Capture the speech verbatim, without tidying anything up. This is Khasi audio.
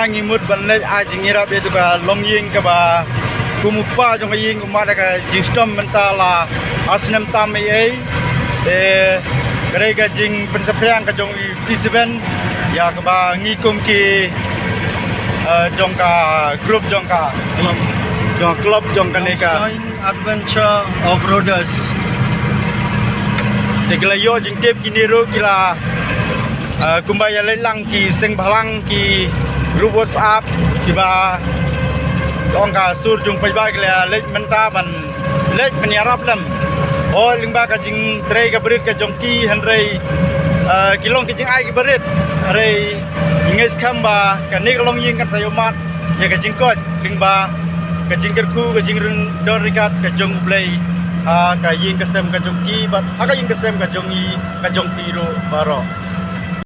Ngi mut ban leit ai jingïarap ïa ka longïing kaba kum u kpa jong ka ïing u mad da ka jingshitom mynta la ar snem tam ei ei. Te ka dei ka jingpynsaphriang ka jong i T seven ïa kaba ngi kum ki, eh, jong ka group jong ka club, jong ka club jong kane ka Adventure Offroaders. Te ki la ïoh jingtip kine ruh ki la, ah, kumba ïa leit lang ki seng bhalang ki group WhatsApp kiba ong ka sur jong paidbah ki la leit mynta ban leit ban ïarap lem. O lyngba ka jingtrei ka barit ka jong ki hynrei, ah, ki long ki jingai ki barit hynrei ngi ngeit skhem ba kane ka longïing kan sa ïoh mad ïa ka jingkoit lyngba ka jingkyrkhu ka jingdon don ryngkat ka jong U Blei ha ka ïing ka sem ka jong ki bad ha ka ïing ka sem ka jong i ka jong ki ruh baroh.